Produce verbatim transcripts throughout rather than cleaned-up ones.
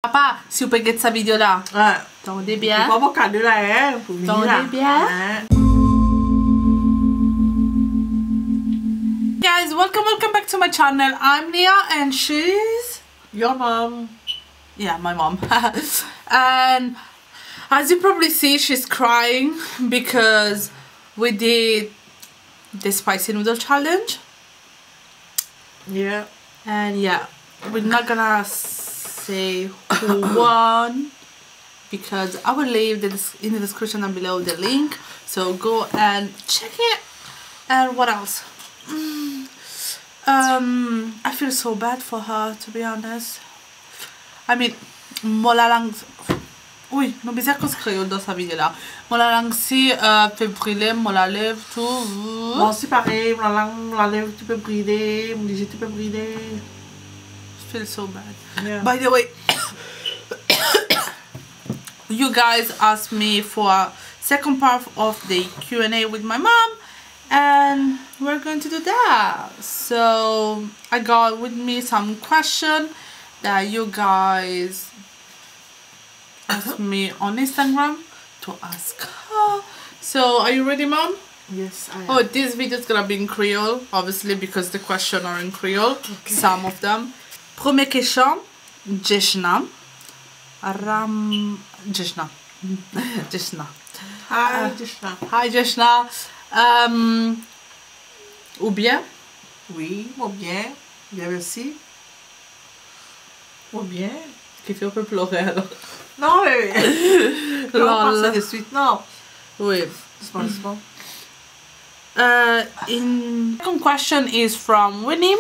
Papa, si ou pe get sa video la, ah, tande bien. Ou pran mo kado la, hein, pou vini la. Tande bien. Hein. Guys, welcome, welcome back to my channel. I'm Nia and she's your mom. Yeah, my mom. And as you probably see, she's crying because we did the spicy noodle challenge. Yeah. And yeah, we're not gonna say who won because I will leave the des-, in the description down below the link. So go and check it. And what else? Mm, um, I feel so bad for her, to be honest. I mean, mo lalang, wi, nou bizin koz kreol dan sa video la. Mo lalang si, euh, pe brile, mo lalev tou. Mwa osi parey, mo lalang, mo lalev tou pe brile, mo lizie tou pe brile. Feel so bad. Yeah. By the way, you guys asked me for a second part of the Q and A with my mom, and we're going to do that. So I got with me some question that you guys asked me on Instagram to ask her. So are you ready, Mom? Yes, I am. Oh, this video is gonna be in Creole, obviously, because the question are in Creole. Okay. Some of them. Première question, Jeshna. Ram-, Jeshna. Jeshna. Hi, euh, Jeshna. Hi, Jeshna. Euh, ou bien? Wi, mo bien. Bien, mersi. Mo bien. Kifer ou pe plore alor? Non, me, non, pa sa deswit, non. Wi. Dousman, dousman. Uh, in second question is from Winnie.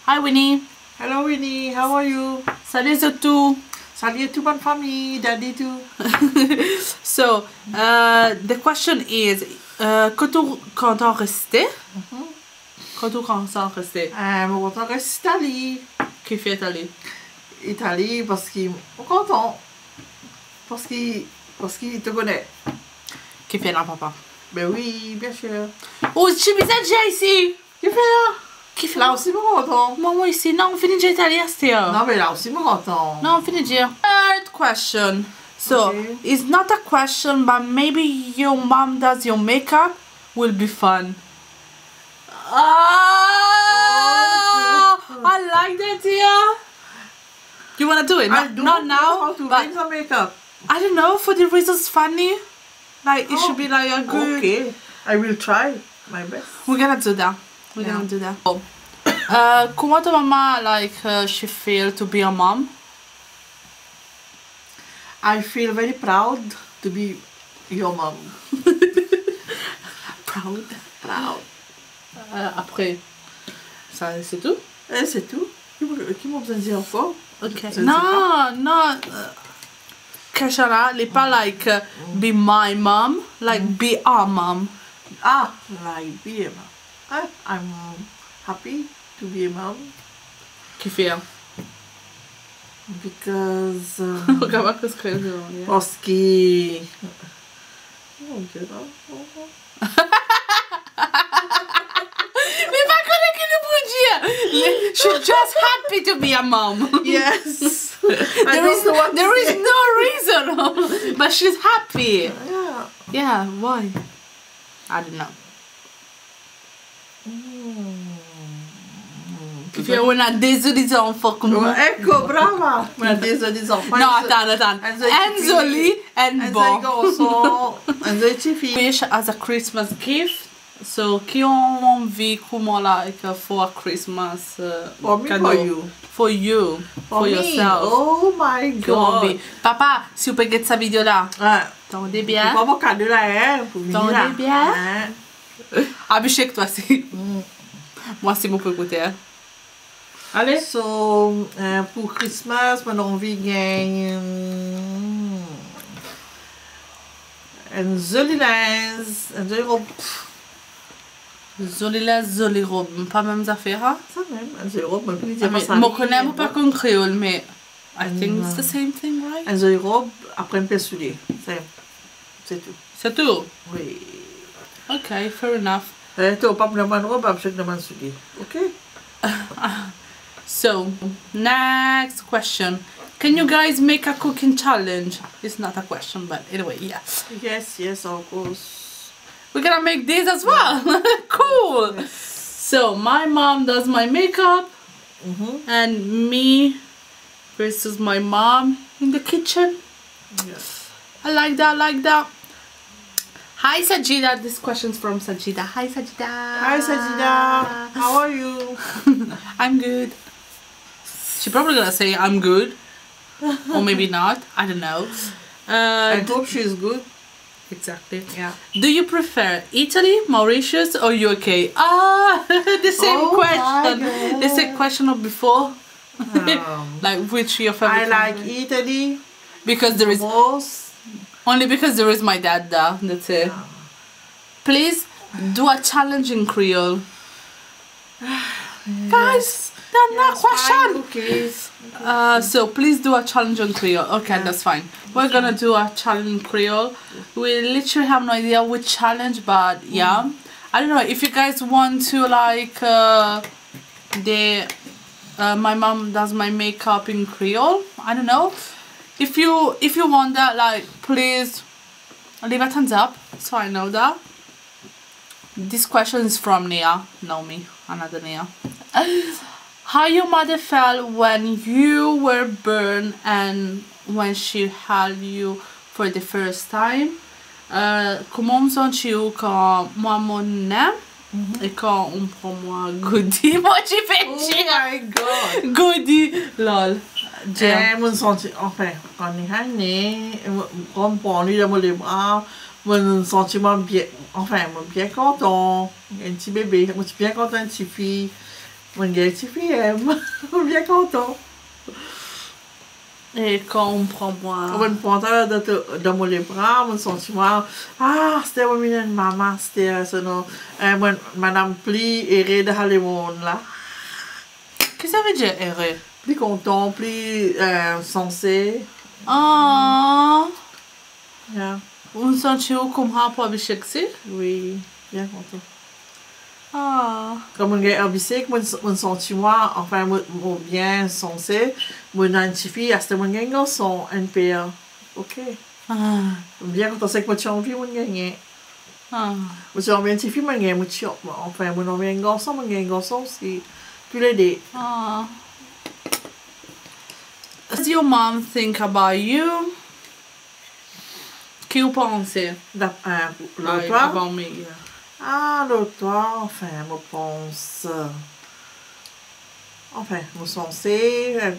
Hi, Winnie. Hello, Winnie. How are you? Salut zot tou. Salut tou bann fami, daddy tou. So, uh, the question is, uh, kot ou kontan reste? Mhm. Kot ou kontan reste? Euh, mo kontan res Itali. Kifer Itali? Itali, parski mo kontan. Parski, parski to kone. Kifer la, papa? Ben wi, bien sir. Ou ti bizin dir isi? Kifer la? Kifer la? La osi mo kontan. Mwa, mwa isi. Non, fini dir Itali aster. Non, me la osi mo kontan. Non, fini dir. Third question. So, okay, it's not a question, but maybe your mom does your makeup will be fun. Ah! Oh, I like that idea. You wanna do it? I don't know how to make the makeup. Not, not now, but I don't know, for the reasons funny. Like, it should be, like, a good. Oh, okay. I will try my best. We're gonna do that. We're gonna do that. Yeah. Oh. Uh, comment ta maman, like, uh, she feel to be a mom? I feel very proud to be your mom. Proud. Proud. Euh, après, sa, c'est tout? Eh, c'est tout. Ki mo, ki mo bizin dir ankor? Ok. Non, non, euh, kestion la, li pa like, euh, be my mom, like, be our mom. Ah, like, be a mom. Ah, I'm happy to be a mom. Kifer? Because, um, parski, oh, Dieu, non. Li pa kone ki li pou dir. She's just happy to be a mom. Yes. There is no reason, but she's happy. Yeah. Yeah, why? I don't know. Hmm. Kifer ou ena de zoli zanfan kouma. Eko, brava. Ou ena de zoli zanfan. Non, atann, atann. Enn zoli, enn bon. Enn zoli garson, enn zoli tifi. Wish as a Christmas gift. So, ki ou anvi kouma, like, for a Christmas, uh, kado? For me, for you. For you, for yourself. For me? Oh my God. Ki ou anvi. Papa, si ou pe get sa video la, tande bien. Ou pran mo kado la, hein, pou vini la. Tande bien. Hein. Abhishek, twa si. Mm. Mwa si mo pe ekoute, hein. Ale. So, euh, pou Christmas, mo anvi gagn, hmm, enn zoli linz, enn zoli rob. Zoli linz, zoli rob, pa mem zafer, ha? Sa mem, enn zoli rob, mo pe dir pa sa. Mo kone mo pa konn kreol, me I think it's the same thing, right? Enn zoli rob, apre enn per soulie. Se, se tou. Se tou? Wi. Ok, fair enough. Eh, to pa pou demann rob, apre demann soulie. Ok? So, next question. Can you guys make a cooking challenge? It's not a question, but anyway, yeah. Yes, yes, of course. We're gonna make this as well. Cool. Yes. So my mom does my makeup, mm-hmm, and me versus my mom in the kitchen. Yes. I like that, I like that. Hi, Sajida. This question's from Sajida. Hi, Sajida. Hi, Sajida. How are you? I'm good. She's probably gonna say, "I'm good." Or maybe not. I don't know. Uh, I d- hope she's good. Exactly. Yeah. Do you prefer Italy, Mauritius, or U K? Ah, the same question. Oh my God. The same question of before. Um, like, which your favorite country? I like Italy. Because there is most. Only because there is my dad there. That's it. Yeah. Please do a challenge in Creole. Guys, that's not a question. Yes, fine, okay. Uh, so please do a challenge in Creole. Okay, yeah, that's fine. We're gonna do a challenge in Creole. We literally have no idea which challenge, but yeah. Mm. I don't know if you guys want to, like, uh, the, uh, my mom does my makeup in Creole. I don't know. If you, if you want that, like, please leave a thumbs up so I know that. This question is from Nia, Naomi, another Nia. How your mother felt when you were born and when she held you for the first time? Uh, kouma ou santi ou kan mwa mo ne, mhm, e kan ou pran mwa goudi? Mo ti pe dir. Oh my God. Goudi, lol. Dir. Eh, mo santi, anfin, kan li finn ne, mo, kan mo pran li dan mo lebra, mo santi mwa bien, anfin, mo bien kontan. Enn ti bebe, mo ti bien kontan, enn tifi. Mo gagn tifi, em. Mo bien kontan. E kan ou pran mwa? Kan mo pran twa dan to, dan mo lebra, mo santi mwa, ah, aster mo vinn enn mama, aster, so non, eh, mo, madam pli ere dan lemonn la. Ki sa ve dir ere? Pli kontan, pli, eh, sanse. Ah. Yeah. Ou santi ou kouma pou Abhishek si? Wi, bien kontan. Ah. Kan mo gagn Abhishek, mo, mo santi mwa, anfin, mo, mo bien sanse, mo ena enn tifi, aster mo gagn garson, enn per. Ok. Ah. Mo bien kontan, seki mo ti anvi, mo gagne. Ah. Mo ti anvi enn tifi, mo gagn, mo ti, anfin, mo anvi enn garson, mo gagn enn garson osi. Toulede. Ah. What does your mom think about you? Ki ou panse? Dap-, eh, lor twa? Like, about me, yeah. Ah, lor twa, anfin, mo panse, anfin, mo sanse, eh,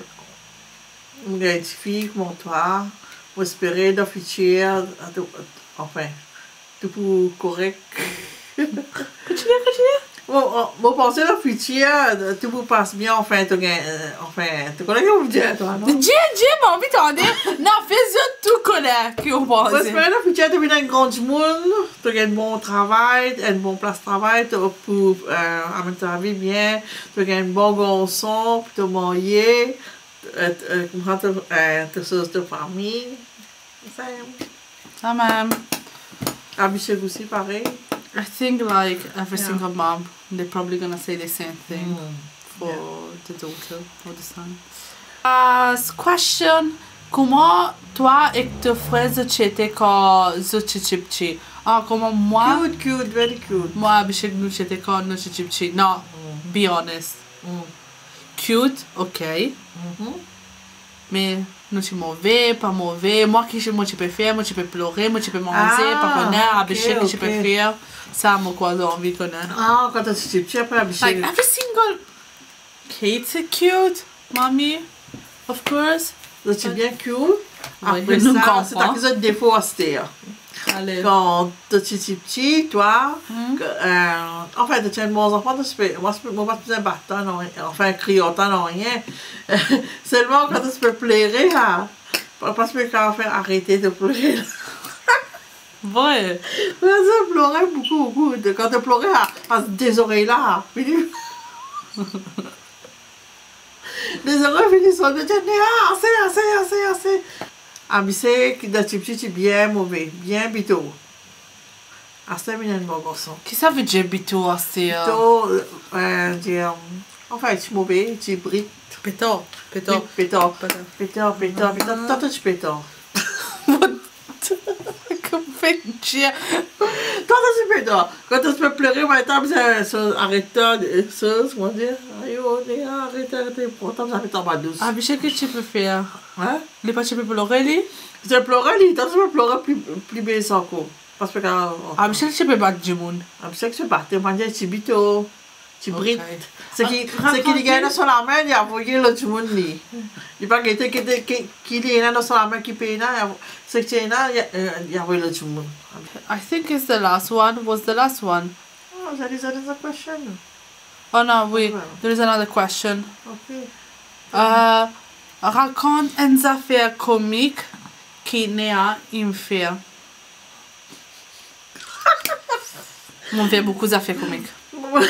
mo gagn tifi kouma twa, mo espere dan fitir, tou, anfin, tou pou korek. Kontinie, kontinie. Bon, mo, mo panse dan fitir, tou pou pas bien, anfin, to gagn, eh, anfin, to kone ki mo dir twa, non? Dir, dir, mo anvi tande. Non, fer zot tou kone ki ou panse. Mo espere dan fitir to vinn enn gran dimoun, to gagn bon travay, enn bon plas travay, to pou, eh, amenn to lavi bien, to gagn bon garson, pou to marye, eh, eh, koumsa to, eh, to soz to fami. Sa mem. Sa mem. Abhishek osi parey. I think, like, every single mom, they're probably gonna say the same thing for the daughter or the son. Last question. Kouma twa ek to frer zot ti ete kan zot ti tipti? Ah, kouma mwa? Cute, cute, very cute. Mwa, Abhishek, nou ti ete kan nou ti tipti? Non, be honest. Cute, ok. Me nou ti move, pa move, mwa ki mo ti pe fer, mo ti pe plore, mo ti pe manze, pa kone, Abhishek ki ti pe fer. Sa mo krwar zot anvi kone. Ah, kan to ti tipti, apre Abhishek. Like, every single kid ti cute, mommy, of course. Zot ti bien cute. Apre sa, se ta ki zot defo aster. Ale. Kan to ti tipti, twa, eh, anfin, to ti enn bon zanfan, to ti pe, mwa, mo pa ti bizin bat twa, non, anfin, kriy twa, non, rien. Selman, kan to ti pe plore, ha, pa, pa ti pe kapav fer arete to plore la. Vre. Mo ti plore boukou, boukou. Kan to plore, ha, a de zorey la, ha, fini. Dezorey fini sot, mo dir, "Ah, ase, ase, ase, ase." Abhishek, dan tipti ti bien move, bien bito. Aster vinn enn bon garson. Ki sa ve dir bito aster? Bito, eh, dir, anfin, ti move, ti brit. Petar, petar. Wi, petar. Petar. Petar, petar, petar. Tata ti petar. Kouma fer dir? Tata ti petar. Kan to ti pe plore, mo ti bizin aret, eh, kouma dir? Ayo, Neha, aret, aret, pran to bizin met anba dous. Ah, Michel, ki ti pe fer? Hein? Li pa ti pe plore, li? Ti plore, li, tata ti pe plore pli, pli bese ankor. Parski, ah, Michel ti pe bat dimoun. Ah, Michel ti pe bat, mo dir, ti bito. Ti brit. Ok. Seki, ah, seki li gagn dan so lame, li avoy lot dimoun li. Li pa gete ki, ki, ki li ena dan so lame ki pena, li avo-, seki ti ena, li, eh, li avoy lot dimoun. I think it's the last one. Was the last one. Oh, there is another question. Oh no, wi, there is another question. Ok. Euh, rakont enn zafer komik ki Neha inn fer. Mo fer boukou zafer komik. Wi.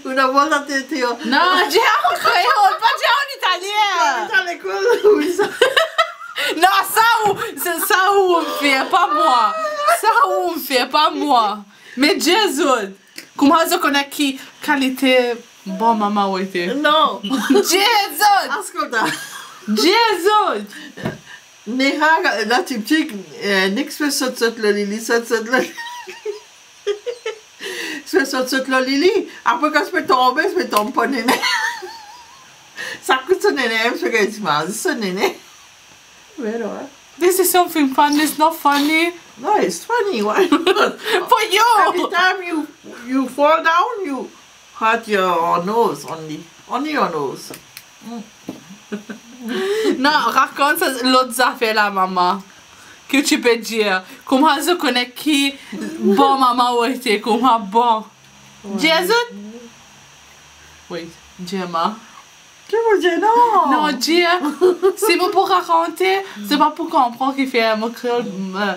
Una volta te, te, oh. Non, Jean, an kreol, pa Jean an italien. An italien, wi, sa. Non, sa ou, sa, sa ou inn fer, pa mwa. Sa ou inn fer, pa mwa. Me Jezu, kouma zot kone ki kalite bon mama ou ete? Non. Jezu! Askolta. Jezu! Neha, la ti piti, eh, nek ti pe sot sot lor li, li sot sot lor li. Ti pe sot sot lor li, li. Apre kan ti pe tonbe, ti pe tonbe par nene. Sa kout so nene, ti pe gagn dimaz so nene. Well, eh? This is something fun. It's not funny. No, it's funny. Why? For you. Every time you, you fall down, you hurt your nose only. Only your nose. Mm. Non, rakont sa lot zafer la, mama. Ki ti pe dir? Kouma zot kone ki bon mama ou ete, kouma bon. Wi. Jezu? Wi, Gemma. Ki mo dir, non? Non, dir. Si mo pou rakonte, se pa pou konpran ki fer mo kreol, euh,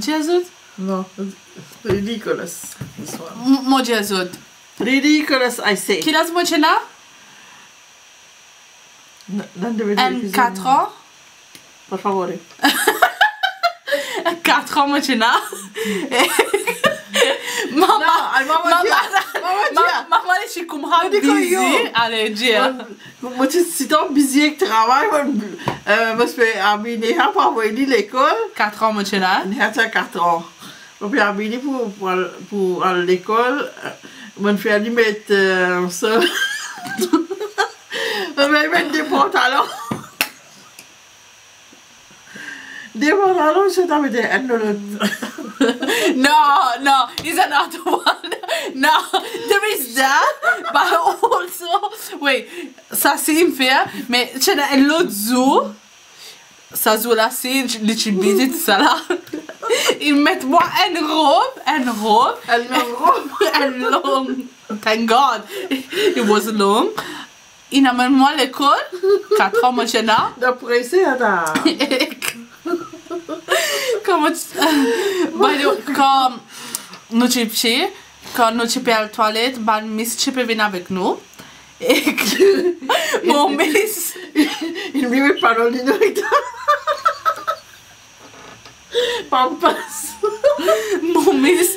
Jezu. Non, ridiculous, this one. M-, mo Jezu. Ridiculous, I say. Ki laz mo ti ena? N-, non, de, de, en de, katran. Por favor. Katran mo ti ena. Mama, non, ay, mama, mama, dir, mama, mama, dir. Mama, li ti koumsa bizi. Mo dir kouma. Ale, dir. Mo, mo ti sitan bizi ek travay, mo, euh, mo ti pe abiy Neha pou avoy li lekol. Katran mo ti ena. Neha ti ena katran. Mo pe abiy li pou, pou al, pou al lekol, euh, mo fer li met, euh, sa. Mo fer li met de pantalon. De pantalon, so ti met enn lor lot. No, no, it's another one. No, there is that, but also, wait, sa si inn fer, me ti ena enn lot zour, sa zour la si, li ti bizi tousala. Inn met mwa enn rob, enn rob. Enn long rob. Enn long. Thank God. It was long. Inn amenn mwa lekol, katran mo ti ena. Dapre sa, ata. Kouma ti, by the way, kan nou ti piti, kan nou ti pe al twalet, bann mis ti pe vinn avek nou. Ek mo mis. Inn met pantalon li, non. Pampers. Mo mis.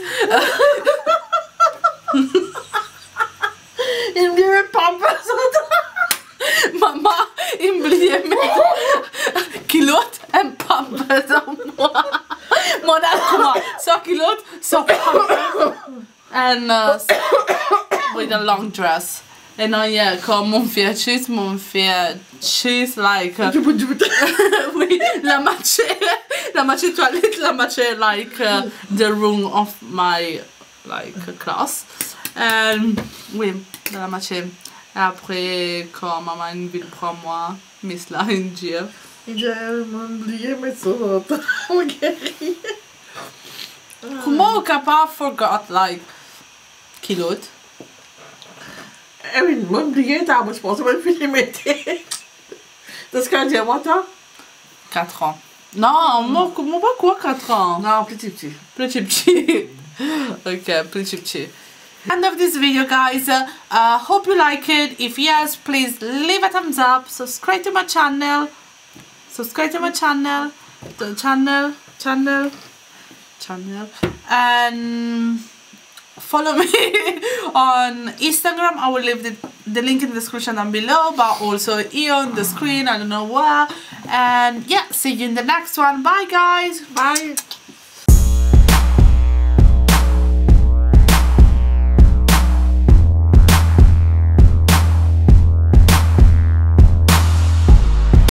Inn met pampers. Mama, inn bliye met kilot, enn pampers an mwa. Mo ena kouma, sa kilot, sa pampers. And, uh, s-, with a long dress. And, uh, yeah, kan mo fer cheese, mo fer cheese, like, uh, wi, lamatye, lamatye twalet, lamatye, like, uh, the room of my, like, class. And, wi, lamatye. Apre, kan mama inn vinn pran mwa, mis la inn dir. Inn dir, mo bliye met sa dan pantalon. Kouma ou kapav forget, like, kilot? Eh wi, mo bliye, ta, mo ti panse mo fini mete. Zis ki dir mwa, ta? Katran. Non, mo, mo pa krwar katran. Non, pli piti. Pli piti. Ok, pli piti. End of this video, guys. Uh, uh, hope you like it. If yes, please leave a thumbs up. Subscribe to my channel. Subscribe to my channel. The channel, channel, channel. And follow me on Instagram. I will leave the The link in the description down below, but also here on the screen, I don't know where. And yeah, see you in the next one. Bye, guys. Bye.